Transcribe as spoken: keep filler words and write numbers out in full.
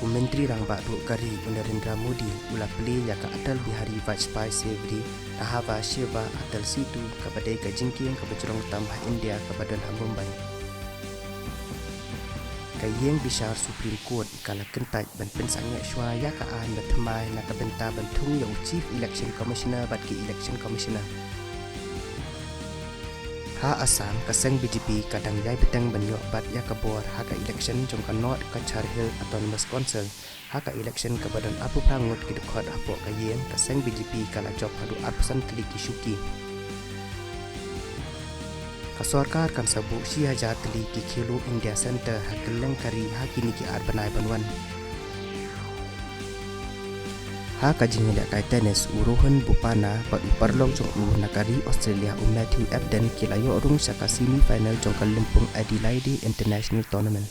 U Myntri Rangbah Duh ka ri u Narendra Modi u la plie ïa ka Atal Bihari Vajpayee Shavari Ahava Shiva Atal Setu, kaba dei ka jingkieng kaba jrong tam ha India kaba don ha Mumbai. Ka ïing bishar Supreme Court ka la kyntait ban pynsangeh shuwa ïa ka aiñ ba thymmai na ka bynta ban thung ïa u Chief Election Commissioner bad ki Election Commissioner. Ha Assam, ka seng B J P ka dang ïai bteng ban ïoh bat ïa ka bor ha ka election jong ka North Cachar Hill Autonomous Council. Ha ka election kaba don arphew phra ngut ki dkhot hapoh ka ïing, ka seng B J P ka la jop haduh arphew san tylli ki shuki. Ka sorkar kan sa buh shi hajar tylli ki Khelo India Centre ha kylleng ka ri ha kine ki ar bnai ban wan. Ha ka jingïalehkai tennis, u Rohan Bopanna bad u paralok jong u na ka ri Australia u Matthew Ebden ki la ïoh rung sha ka semi final jong ka lympung Adelaide International Tournament.